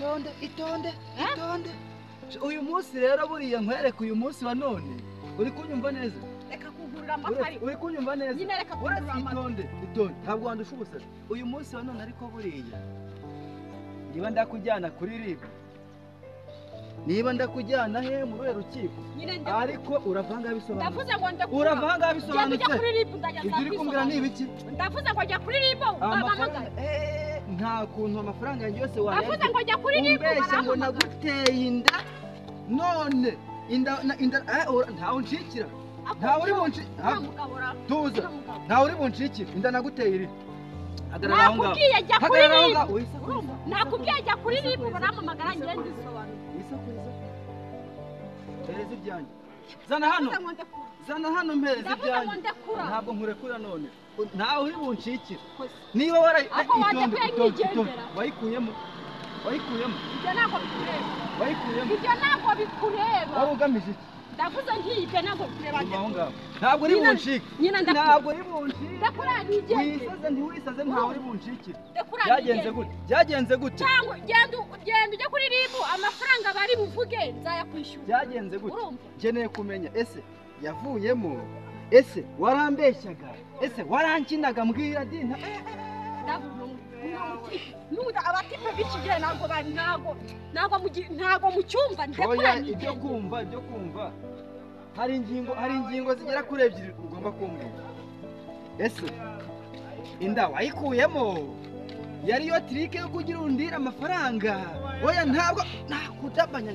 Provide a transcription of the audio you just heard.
Itonde, itonde, itonde. Uyu munsi rero buriya nkwereka uyu munsi wa none. Uri kunyumva neza? Reka kugurira amatwi. Uri kunyumva neza? Nyine reka kugurira amatwi. Itonde, itonde. Ntabwo wandusha ubusazi. Uyu munsi wa none ariko buriya niba ndakujyana kuri RIB, niba ndakujyana he mu ruhe rukiko, ariko uravanga bisobanutse. Ndavuze ngo ndakura. Uravanga bisobanutse. Njya kuri RIB ndajya. Ibyo uri kumbwira ni ibiki? Ndavuze ngo njya kuri RIB bampamagara. Nta kuntu amafaranga yanjye yose wayarya. Ndavuze ngo njya kuri RIB umbeshya ngo naguteye inda none inda inda ntawe unshikira. Ntawe uri bunshikira. Tuza. Ntawe uri bunshikira. Inda naguteye iri. Nakubwiye jya kuri RIB. Nakubwiye jya kuri RIB baramamagara ngende ndisobanura. Mpereza ibyanjye. Zana hano. Zana hano mpereza ibyanjye. Ntabwo nkurekura none. Ntawe uri bunshikira. Niba warayi wayikuyemo. Wayikuyemo. Ibyo ntabwo bikureba. Wayikuyemo. Ibyo ntabwo bikureba. Wari ugamije iki? Ndavuze nti ibyo ntabwo bikureba. Ntabwo uri bunshike. Ntabwo uri bunshike. Ndakura nigendere. Wisaze ntiwisaze ntawe uri bunshikire. Ndakura Byagenze gute? Byagenze gute? Cyangwa genda genda ujye kuri RIB amafaranga bari buvuge nzayakwishyura. Byagenze gute? Nkeneye kumenya ese yavuyemo? Ese warambeshyaga? Ese warankinaga mbwira di? Nuda abatipe b'iki gihe ntabwo ntabwo mu cyumba ndakura ni ibyo kumva ibyo kumva. Hari ingingo zigera kuri ebyiri ugomba kumbwira. Ese inda wayikuyemo? Yari yo trick yo kugira undira amafaranga. Oya ntabwo nakudabanya.